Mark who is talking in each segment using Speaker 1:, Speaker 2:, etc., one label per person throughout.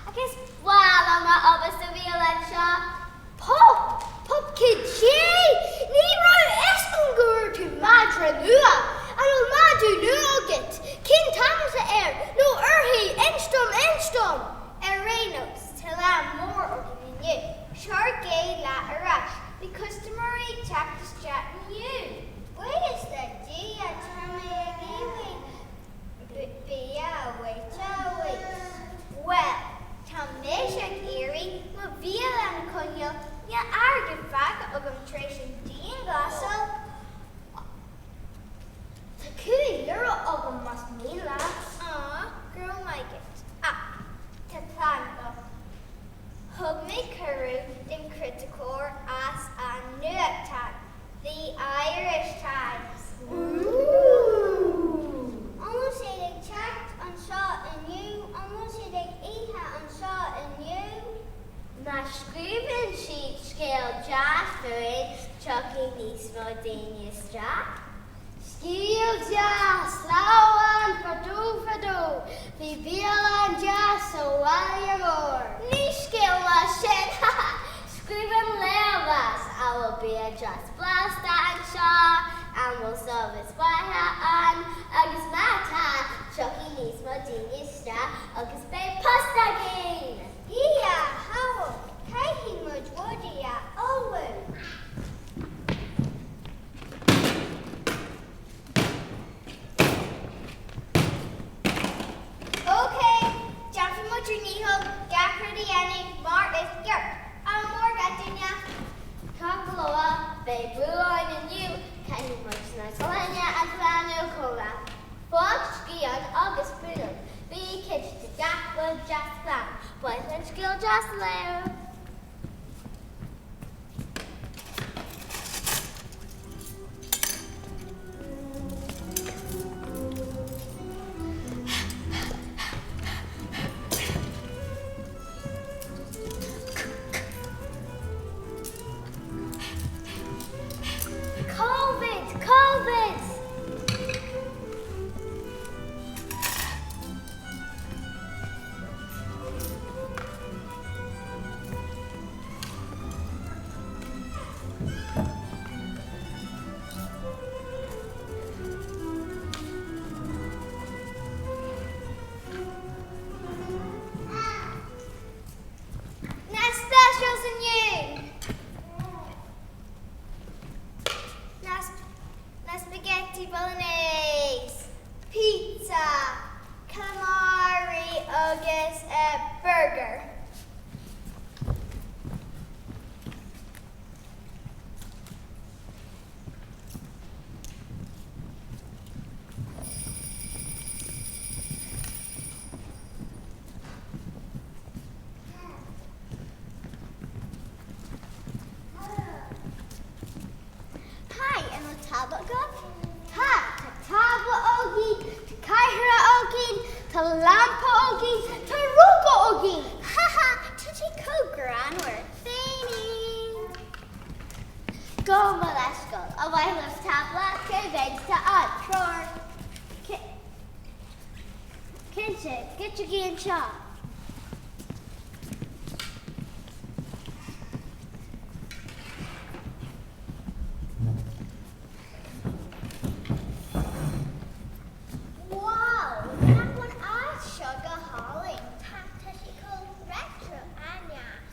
Speaker 1: Ach is breá liom a obair sa bhialann seo. Pup! Pup Cinnte! Ní raibh a fhios agam go bhfuair tú madra nua! An bhfuil madadh nua agat? Cén t-ainm atá air nó uirthi? Inis dom, inis dom!
Speaker 2: Ar aon nós, tá lá mór againn inniu. Seo ár gcéad lá ar ais. Beidh custaiméirí ag teacht isteach inniu. Buíochas le Dia, tá mé ag iarraidh bia a dhuit. Bhuel, tá mise ag iarraidh mo bhialann a choinneáil, níl airgead fágtha agam tar éis an dianghlasáil.
Speaker 1: Tá €5 agam más mian leat.
Speaker 2: Aw, go raibh maith agat. Ach, tá plean agam. Thug mé cuireadh don chriticeoir as an nuachtán, The Irish Times.
Speaker 1: Ooh!
Speaker 2: An bhfuil siad ag teacht anseo inniu? An bhfuil siad ag ithe anseo inniu?
Speaker 1: Má scríobhann siad scéal deas fúinn, tiocfaidh níos mó daoine isteach. Scéal deas, Lá amháin fadó fadó, bhí bialann deas sa bhaile mór. Ní scéal maith sin! Ha ha! Scríobh léirmheas, An bhfuil bia deas blasta anseo? An bhfuil seirbhís mhaith ann? Agus má tá, tiocfaidh níos mó daoine isteach agus beidh post againn!
Speaker 2: Dia a shábháil, caithfidh muid rudaí a ullmhú. Ok, déanfaidh muid ár ndícheall gach rud a dhéanamh mar is ceart. Ádh mór gach duine!
Speaker 1: Ceart go leor, beidh brú orainn inniu, caithfidh muid na gloine a ghlanadh chomh maith. Fág scian agus buail, bí cinnte de gach rud deas glan, ba mhaith linn scéal deas a léamh. Covid! Covid!
Speaker 2: Na specials inniu! Na spaghetti bolognese, pizza, calamari agus burger.
Speaker 1: Hi, an bhfuil tábla agat? Tá, tá tábla againn, tá cathaoir againn, tá lampa againn, tá rópa againn!
Speaker 2: Ha ha, tá sé chomh greannmhar. Féinín!
Speaker 1: Gabh mo leithscéal, ar mhaith libh tábla, cé mhéad atá ann? Triúr. Cinnte, goitsigí anseo.
Speaker 2: Wow! Nach bhfuil an áit seo go hálainn? Tá, tá sé chomh retro an-deas.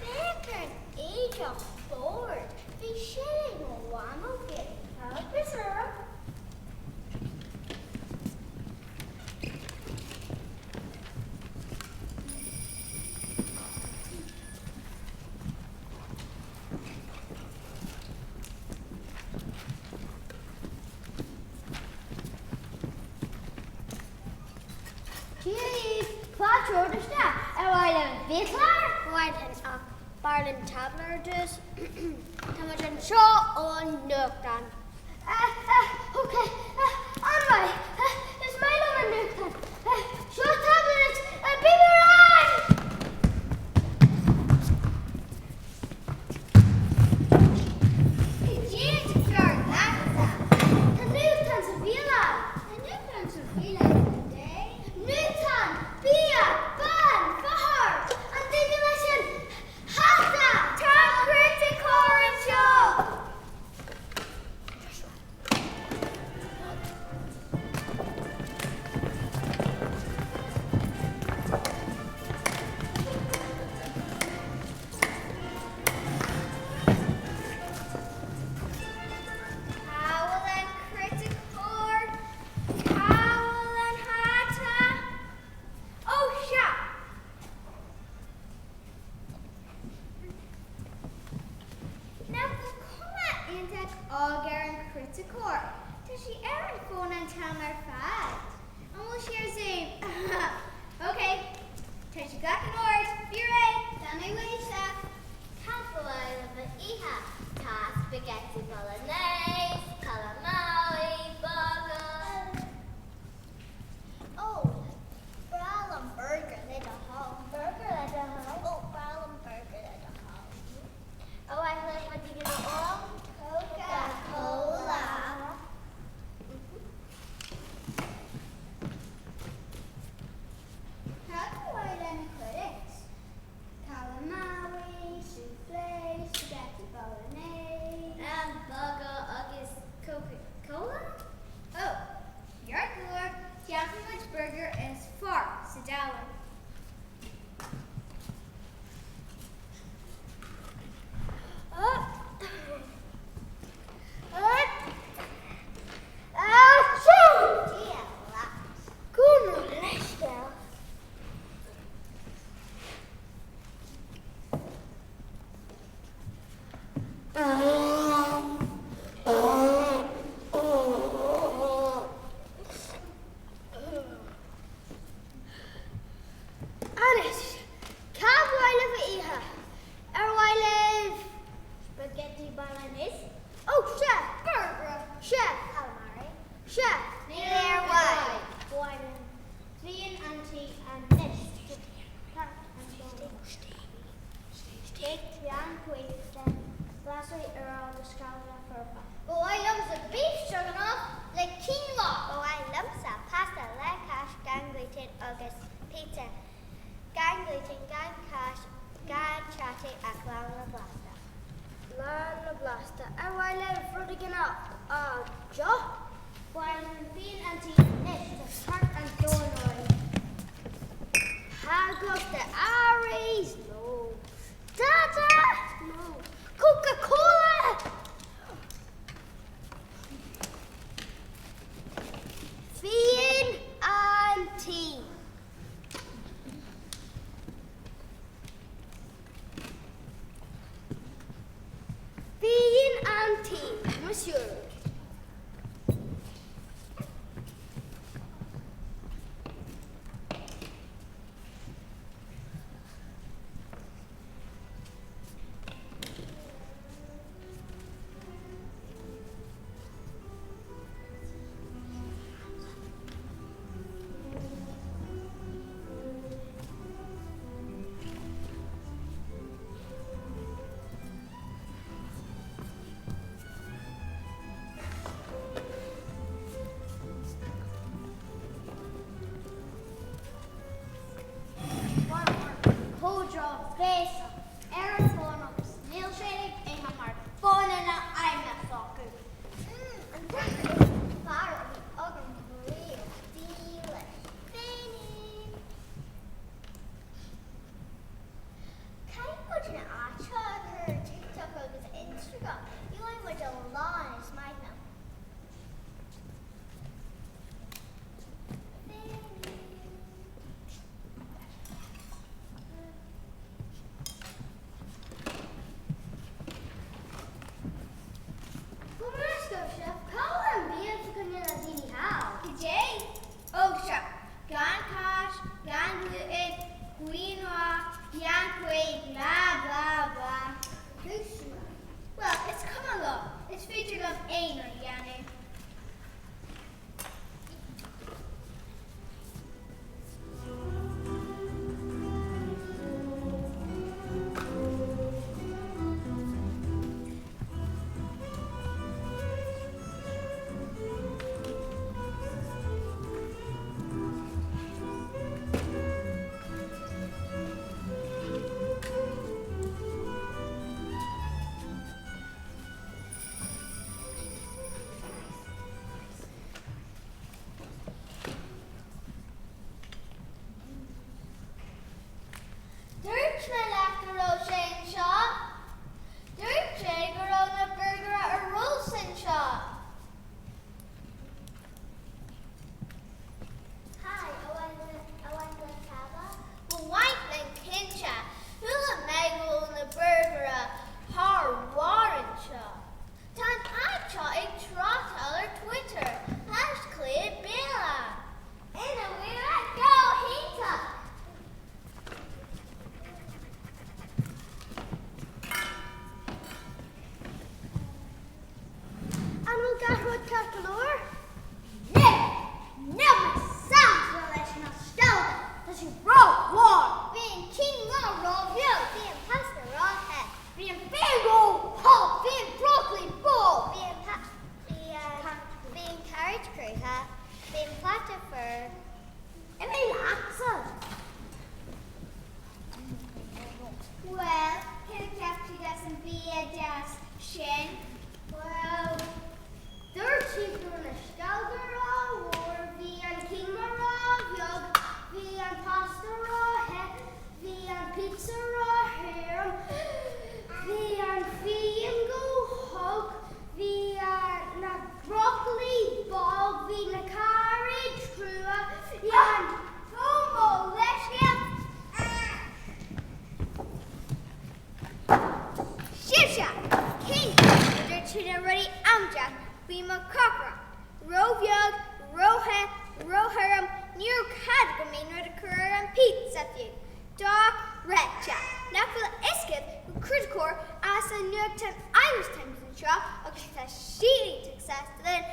Speaker 2: Féach ar an éadach boird, bhí sin ag mo mhamó féin. Tá fios orm.
Speaker 1: Dia daoibh, fáilte romhat isteach. Ar mhaith libh biachlár?
Speaker 2: Ba mhaith linn ach b'fhearr linn tábla ar dtús. Tá muid anseo ón nuachtán.
Speaker 1: Ok, an-mhaith. Is maith liom an nuachtán. Seo tábla duit, beidh mé ar ais!
Speaker 2: Cad é is fearr leatsa?
Speaker 1: Tá nuachtán sa bhialann.
Speaker 2: Tá nuachtán sa bhialann today.
Speaker 1: Nuachtán, bia, bean, fear.
Speaker 2: Ag ar an criticeoir. Tá sí ar an bhfón an t-am ar fad. An bhfuil sí ar Zoom? Ok. Tá sé gach in ord. Bí réidh! Tá mé uaibhse.
Speaker 1: Cad ba mhaith libh a ithe? Tá spaghetti bolognese, calamari, burger.
Speaker 2: Ó, breá liom burger le do thoil.
Speaker 1: Burger le do thoil?
Speaker 2: Ó, breá liom burger le do thoil.
Speaker 1: Ar mhaith libh rud éigin a ól?
Speaker 2: Coca Cola. Cad ba mhaith le na critics? Calamari, soufflé, spaghetti bolognese.
Speaker 1: Burger agus Coca Cola?
Speaker 2: Ó, ceart go leor, déanfaidh muid burger is fearr sa domhan.
Speaker 1: Anois, cad ba mhaith libh a ithe? Ar mhaith libh spaghetti bolognese? Ó, sea!
Speaker 2: Burger!
Speaker 1: Sea!
Speaker 2: Calamari!
Speaker 1: Sea!
Speaker 2: Níl ar mhaith! Baineann bíonn an tí anois. Ba mhaith liomsa beef stroganoff le quinoa. Ba mhaith liomsa pasta le cáis gan glúten agus pizza gan glúten, gan cáis, gan trátaí ach lán le blasta.
Speaker 1: Lán le blasta. Ar mhaith libh rud éigin a deoch?
Speaker 2: Baineann bíonn an tí anois tá tart an domhain orainn.
Speaker 1: Tagos de Aries? No. Dada? No. Coca-Cola? Fíon an tí. Fíon an tí, Monsieur. píotsa róthirim, bhí an fíon go holc, bhí na brocailí bog, bhí na cairéid crua, bhí an. Gabh mo leithscéal!
Speaker 2: Sibhse! Cén fáth a dúirt tú na rudaí amaideach faoi mo chócaireacht? Róbheag, róthe, róthirim, ní raibh cead agam aon rud a chur ar an bpíotsa fiú. Dochreidte! Nach bhfuil a fhios agaibh gur criticeoir as an nuachtán Irish Times anseo agus tá siad iontach sásta linn.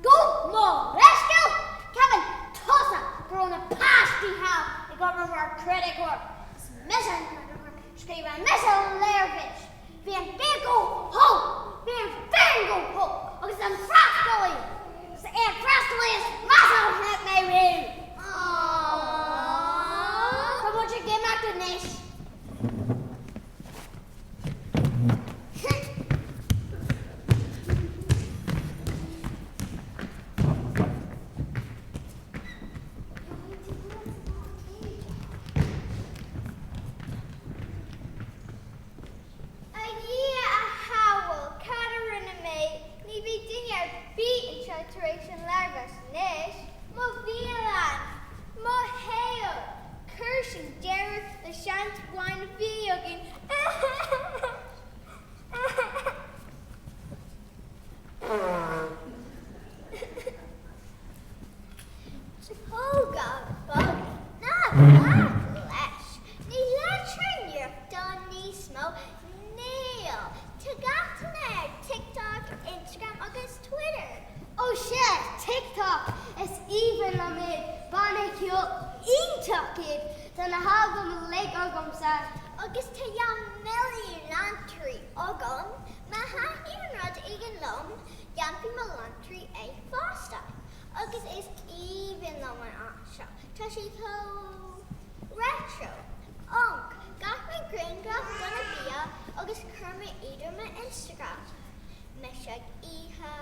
Speaker 1: Gabh mo leithscéal! Ceapann tusa go raibh na páistí thall ag obair mar criticeoir. Is mise an criticeoir, scríobhann mise léirmheas. Bhí an bia go holc! Bhí an fíon go holc! Agus an freastalaí! Is é an freastalaí is measa a chonaic mé riamh! Tá muid ag imeacht anois.
Speaker 2: A Dhia, a shamhail, cad a rinne mé? Ní bheidh duine ar bith anseo tar éis an léirmheas anois. Mo bhialann! Mo shaol! Chuir sin deireadh le seans amháin a bhí againn. Tógáil bog, ná bac leis! Ní léitear nuachtán níos mó, níl! Tá gach duine ar TikTok, Instagram agus Twitter.
Speaker 1: Ó sea, TikTok! Is aoibhinn liom iad, banna ceoil iontach iad! Tá na halbaim uilig agamsa.
Speaker 2: Agus tá 2 milliún leantóirí agam! Má thaitníonn rud éigin liom, déanfaidh mo leantóirí é fosta. Agus is aoibhinn liom an áit seo, tá sé chomh retro. Unc, ghlac mé grianghraf de na bia agus chuir mé iad ar mo Instagram. Mise ag ithe,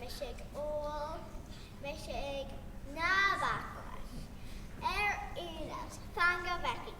Speaker 2: mise ag ól, mise ag ná bac leis. Ar aon nós, fan go bhfeicfidh.